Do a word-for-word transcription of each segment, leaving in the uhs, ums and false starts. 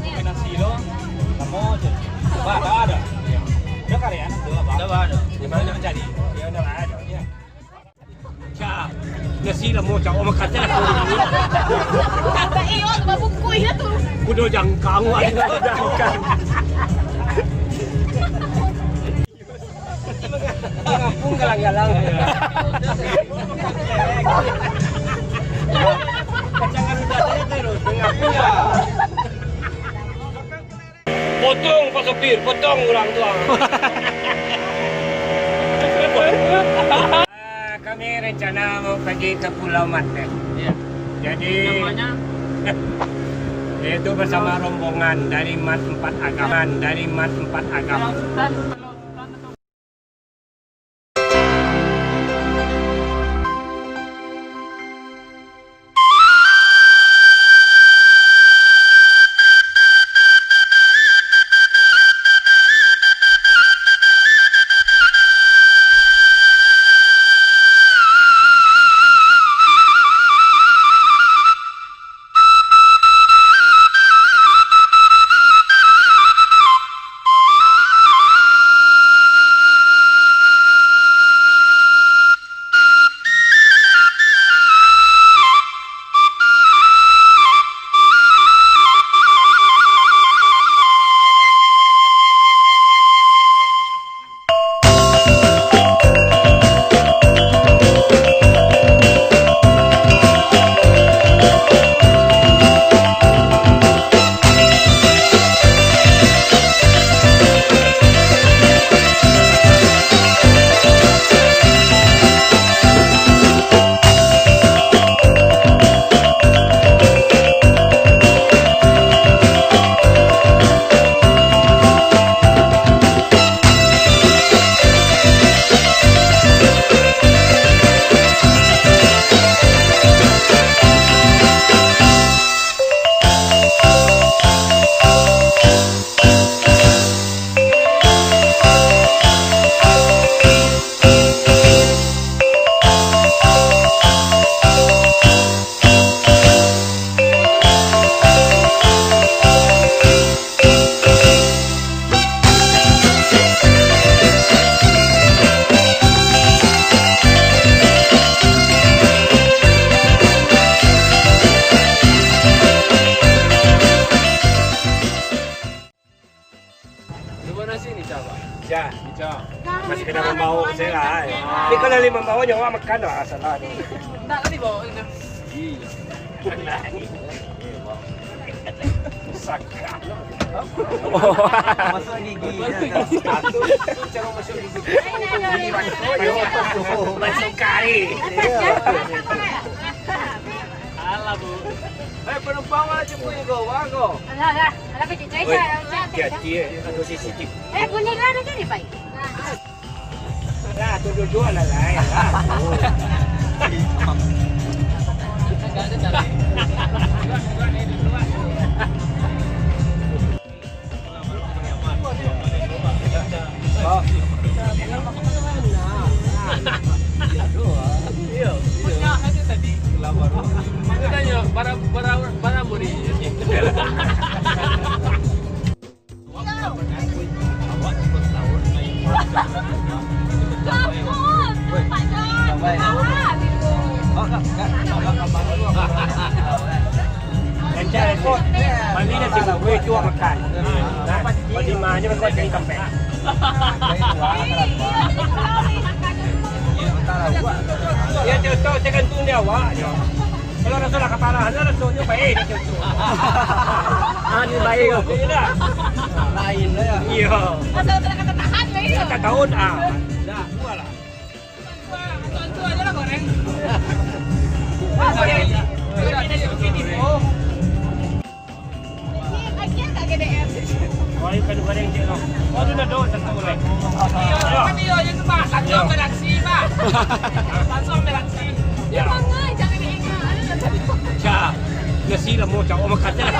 Nasi lo, samo je. Ba, ba ado. Dah kalian, dah ba. Dah ba ado. Di mana nak cari? Ya, dah ba ado, ya. Cak, nasi lamo, cak, oh, makan lah. Kata iyo, tu babungkuih lah tu. Kudo jangkang, wah, jangkang. Mangapung galang-galang. Kacang alu tadi tu, mangapung. Potong, Pak Sopir, potong urang tu, ah. Ah, kami rencana mau pergi ke Pulau Mateh. Iya. Jadi, namanya? Yaitu bersama rombongan dari Mat Empat Agam, dari Mat Empat Agam. Kalau Sultan, kalau Sultan atau Di mana sini, Cak? Cak. Cak. Masih kena membawa saya lah, eh. Ini kalau lima bawa nyawa makan lah, salah tu. Tak, tadi bawa itu. Iya. Pusaka. Masuk gigi. Satu, tu cara masuk gigi. Masuk kari. Alah, Bu. Eh, penumpang mana jemput juga, Bang, kau? Alah, alah. Alah, kecil-kecil. Oi, aja, aja, aja. Hati-hati, eh. Ada C C T V. Eh, bunyi lah, ada jadi, Pak. Nah, tu duduk lah, lah, ya. Rancak, rancak. Bali nasi bungkuih tu awak makan. Nah, bali mah nyo makan dari kampek. Ya, tu, tu tergantung di awak je. Kalau raso lah katahan, rasonyo baik, raso tu. Ah, ni baik. Iyolah. Lain lah, ya. Iyo. Asal tak kata tahan, baik. Tak tahu, ah. Dah, dua lah. Oh, iyo, kadu goreng je lah. Oh, tu dah dua, satu goreng. Iyo, kan iyo, itu mah, satu ambil aksi, mah. Satu ambil aksi. Iyo. Cak, nasi lah mau cak, oh, makan je lah.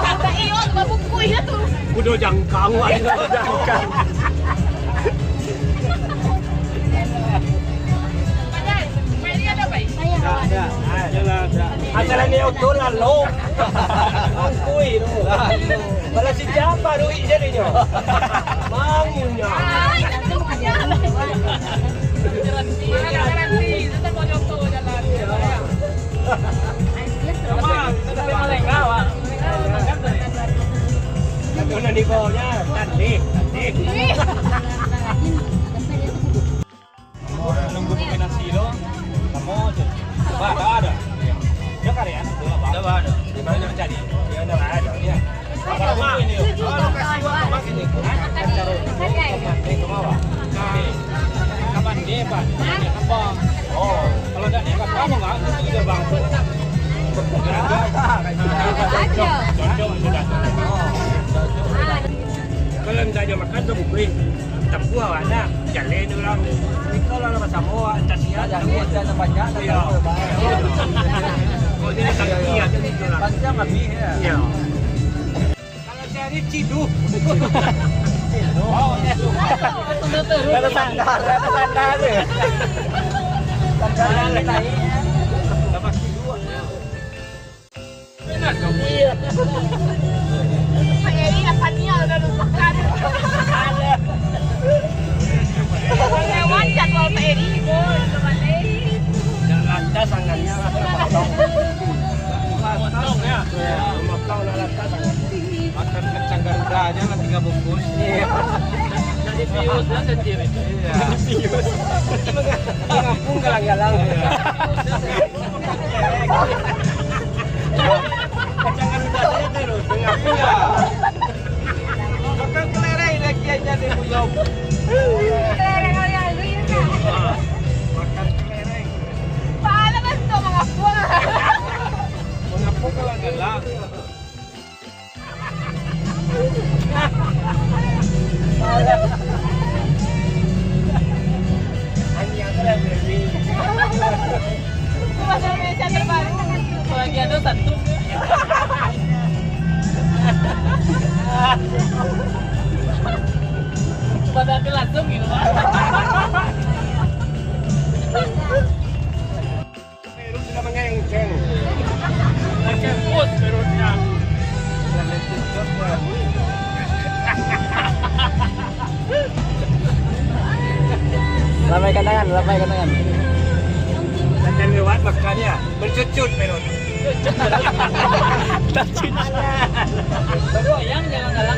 Kata iyo, tu babungkuih lah tu. Kudo jangkang, wah, jangkang. Asal ni oto lalo. Ongkui. Kalau si Jafar, Rui jadinyo. Mangunyah. Itu nanti bawahnya, tandih, tandih. Nunggu pemain nasi tu, lamo je. Ba, ba ado. Dio kareh, ado, ba. Ado, ba ado. Di ma nyo cari? Dio ndak ado, yo. Ba, ba ini. Oh, lokasi ba, ba sini. Hah? Caro. Ka mandi, Pak. Mandi apa? Oh. Kalau ndak ni, apa, Bang? Itu, Bang. Cocok, cocok sudah. Kalau minta aja makan tu bukui. Tempuh awak nah, jaleh tu lah. Iko lah basamo awak, tak sihat. Jaleh, jaleh banyak, tak tahu, Bang. Oh, ini tak ingat tu, tu lah. Panjang habis, yo. Yo. Kalau sehari ciduh. Ciduh. Kalau sandal, kalau sandal tu. Sandal yang naik. Tambah ciduh. Iya. Pak Eri, apa nia udah lupakan? Lewat jadwal Pak Eri, boy, udah balik. Dah lantas tangannya lah, potong. Potong, ya? Ya, potong dah lantas tangannya. Makan kacang Garuda aja lah tiga bungkus. Iya. Jadi pius lah sendiri. Iya. Pius. Mengapung galang-galang. Iya. Makan kelereng lagi aja deh, Buyong. Kelereng, oh ya, lu ya, Kak? Makan kelereng. Pahala kan untuk mengapung. Mengapung kalau galak. Lagi ada satu. Pada langsung gitu. Perut sudah mengengkeng. Mengengkeng perutnya. Lambaikan tangan, lambaikan tangan. Makan lewat makan ya, bercucut perut. Bercucut. Bergoyang jalan-jalan.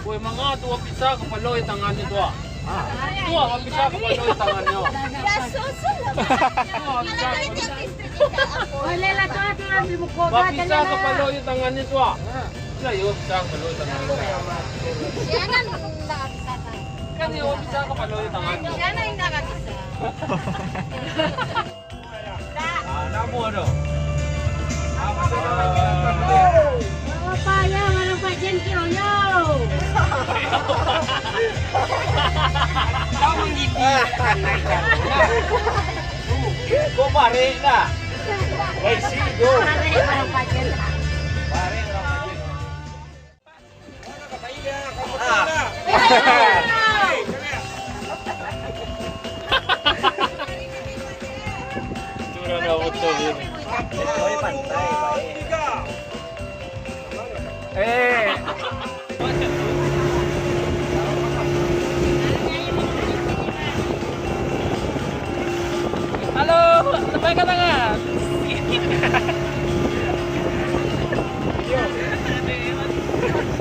Woi, manga tu bapisah kapalo di tangan tu, ah. Tu, ah, bapisah kapalo di tangan tu. Boleh lah, tu, ah, tu, ah, di muka. Bapisah kapalo di tangan tu, ah. Lah, iyo, bapisah kapalo di tangan tu. Jangan, enggak bisa, Kak. Kan iyo bisa kapalo di tangan tu. Di sana indak ka bisa. Ah, namo tu? Apa ya, orang Pak Jen kiro yo. Kau menggigit. Kau barek dah. Woi, si, go. Barek, orang Pak Jen. Barek, orang Pak Jen. Eh. Halo, lambaikan tangan.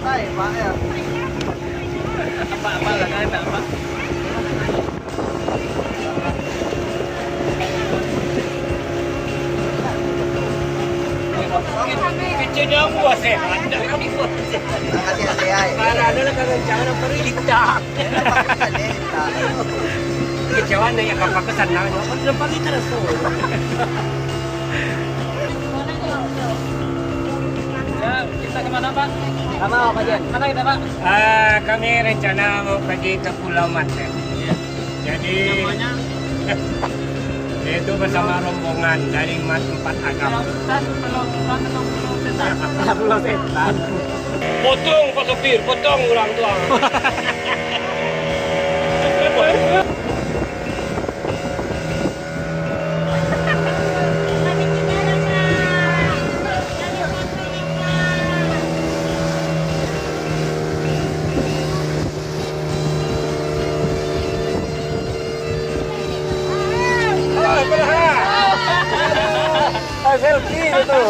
Hai, Pak, ya. Apa-apa lah, kan, Pak. Kecil nyawa sehat, dah kamu sehat. Makasih, Mas, ya. Parah, ada lah, kalau jangan apa ni, kita. Kecewaan deh, ya, kakak ke sana, ya, kan, nampak kita dah semua. Ya, kita kemana, Pak? Kemana, Pak Jen? Mana kita, Pak? Ah, kami rencana mau pergi ke Pulau Maten. Iya. Jadi, namanya? Yaitu bersama rombongan dari Mat Empat Agam. Pulau Setan, Pulau, Pulau Setan. Pulau Setan. Potong, Pak Sopir, potong orang tu, ah. Ah, selfie itu.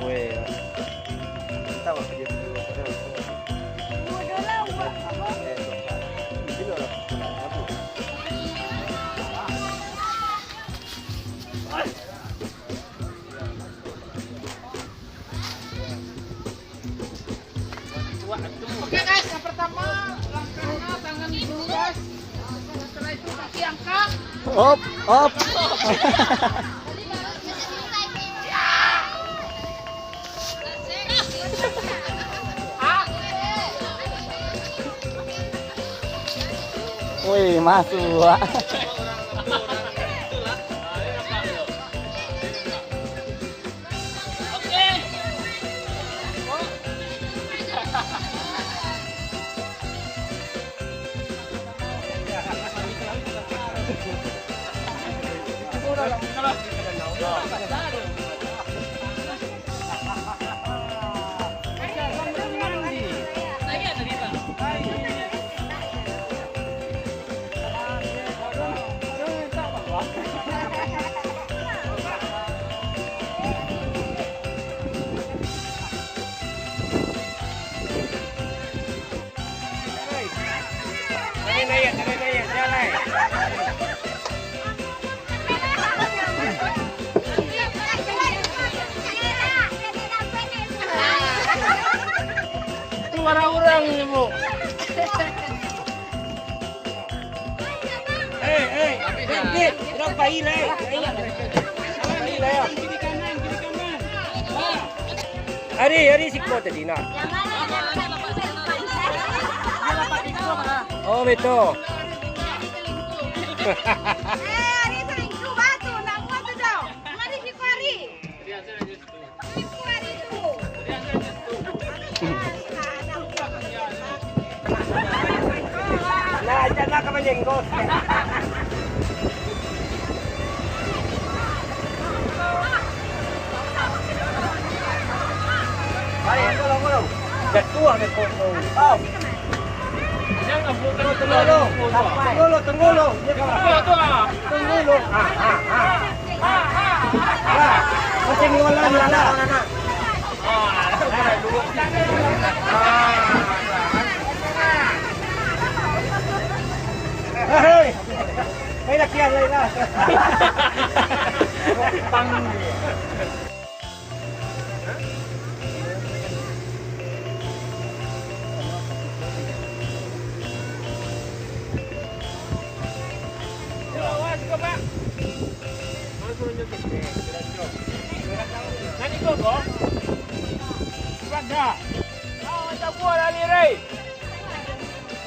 Weh, mantap lah video-video. Oke guys, yang pertama langkahnya tangan dulu guys. Setelah itu kaki angkat. Op, op. Wih, masuk. Itu urang-urang ni, Bu. Eh, eh, eh, eh, urang pai lai. Pai lai. Ari, ari siko tadi nak. Oh, betul. Eh, ari siko batu, nak buat tu dah. Mari siko ari. Nah, jangan ka manyenggol. Jatuah deh kau. Au. Tunggu lu, tunggu lu, tunggu lu. Tunggu lu. Ah, ah, ah. Lah, masih ngolah, lah. Hei, hei, dah kian lai lah. Pang.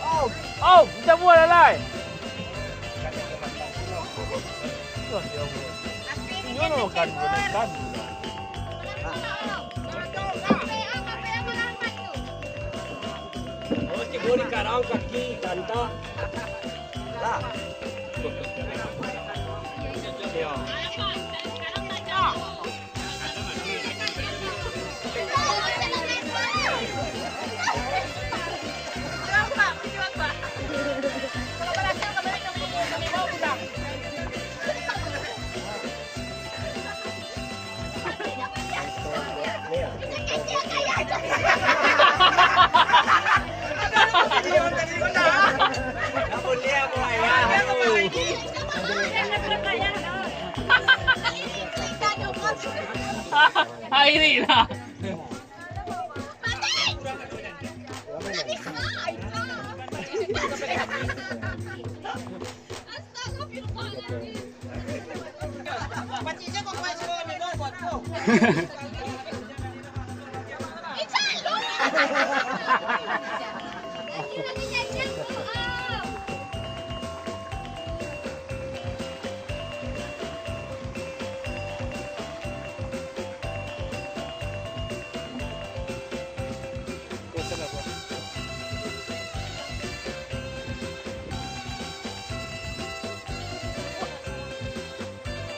Om, om, kita buat lah, lai. Wah, ya Allah. Ini lo kan, kan. Oh, si Bori karang kaki, tanta. Lah. Ya. Iri lah.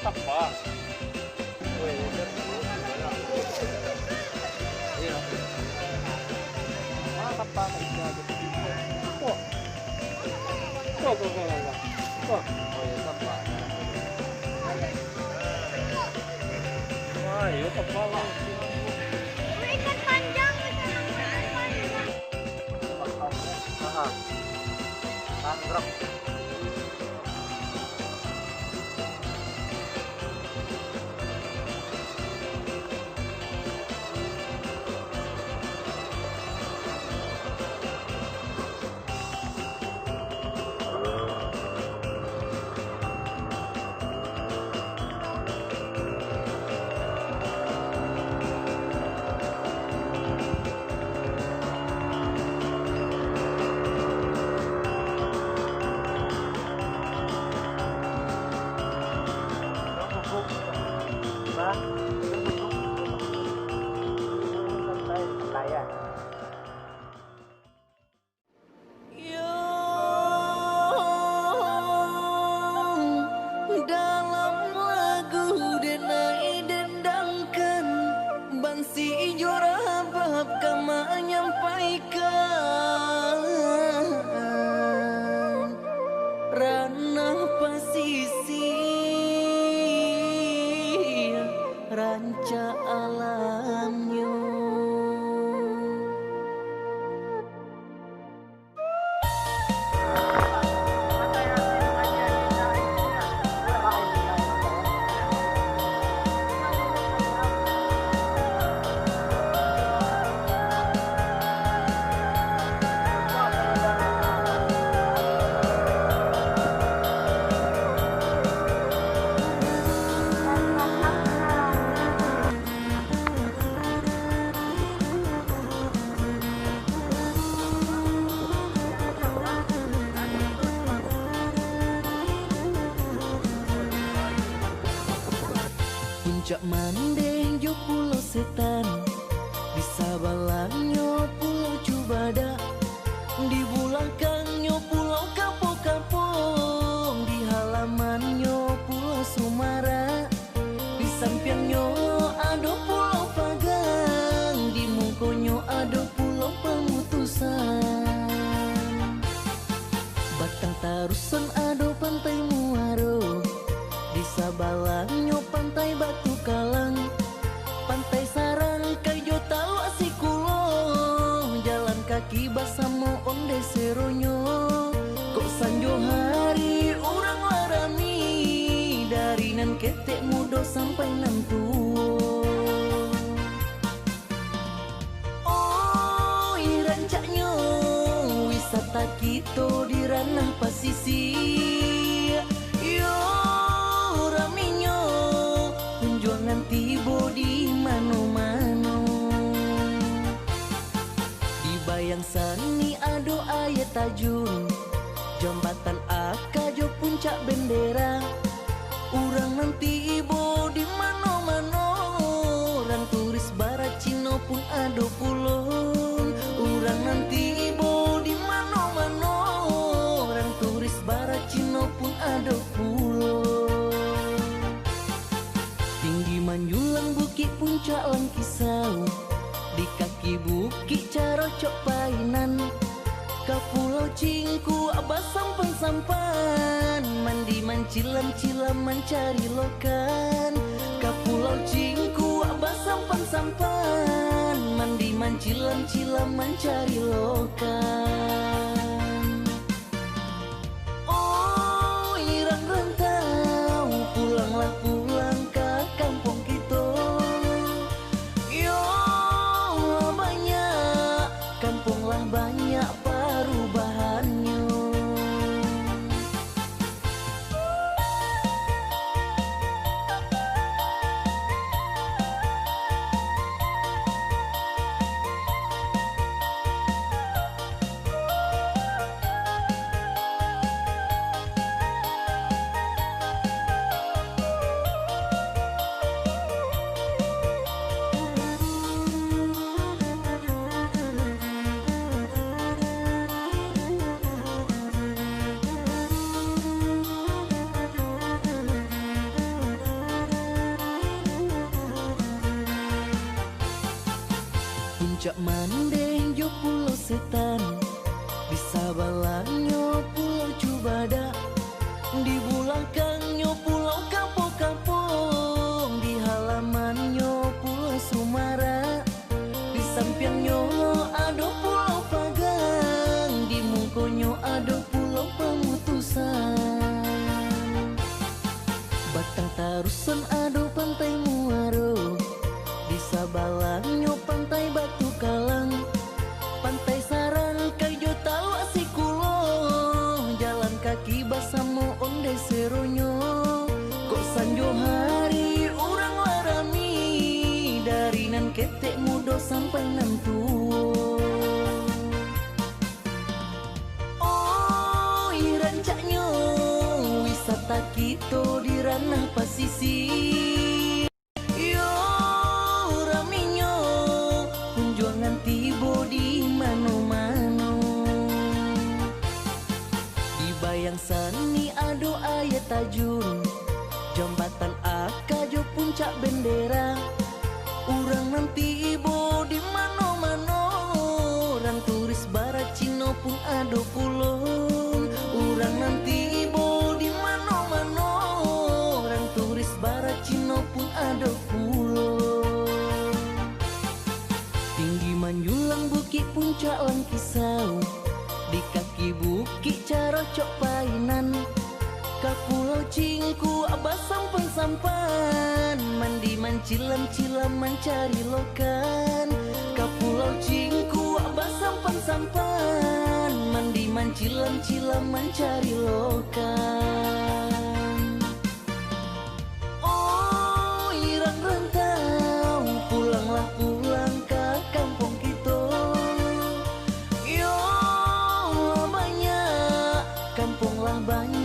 Tapa. Iya. Ah, tapa. Tuh. Tuh, tuh, tuh, tuh, tuh. Tuh. Oh, iya, tapa. Wah, iya, tapa lah. Ikan panjang, ikan panjang. Aha. Mangrove. Yang dalam lagu denai dendangkan, bansi ijo rabab ka manyampaikan ranah pasisia, rancak alamnyo. Puncak Mandeh jo Pulau Setan, di sabalahnyo Pulau Cubadak, di bulakangnyo Pulau Kapo-Kapo, di halamannyo Pulau Sumara. Di sampiangnyo ado Pulau Pagang, di mukonyo ado Pulau Pamutusan. Batang tarusan ado Pantai Muaro, di sabalahnyo Pantai Batu Kalang, Pantai Sarangkai jo Taluak Sikulo, jalan kaki basamo ondeh seronyo. Kok sanjo hari urang lah rami, dari nan ketek mudo sampai nan tuo. Oi, rancaknyo wisata kito di ranah pasisia. Yo, raminyo kunjuangan tibo di mano-mano. Di Bayang Sani ado aia tajun, Jambatan Aka jo Puncak Bendera. Urang nan tibo di mano-mano, urang turis bara Cino pun ado pulo. Urang nan tibo di mano-mano, urang turis bara Cino pun ado pulo. Tinggi manjulang Bukik Puncak Langkisau, di kaki bukik carocok painan. Ka Pulau Cingkuak basampan-sampan, mandi mancilam-cilam mancari lokan. Ka Pulau Cingkuak basampan-sampan, mandi mancilam-cilam mancari lokan. Oi, rang rantau, Aki basamo onde seronyo, kok sanjo hari urang lah rami, dari nan ketek mudo sampai nan tuo. Oi, rancaknyo wisata kito di ranah pasisia. Iyo, raminyo kunjuangan tibo di mano-mano. Di Bayang Sani ado aia tajun, jambatan Aka jo puncak bendera. Urang nan tibo di mano-mano, urang turis bara Cino pun ado pulo. Urang nan tibo di mano-mano, urang turis bara Cino pun ado pulo. Tinggi manjulang bukik puncak Langkisau, di kaki bukik carocok painan. Ka Pulau Cingkuak basampan-sampan, mandi mancilam-cilam mancari lokan. Ka Pulau Cingkuak basampan-sampan, mandi mancilam-cilam mancari lokan. Oi, urang rantau, pulanglah pulang ka kampuang kito. Iyo, lah banyak, kampuang lah banyak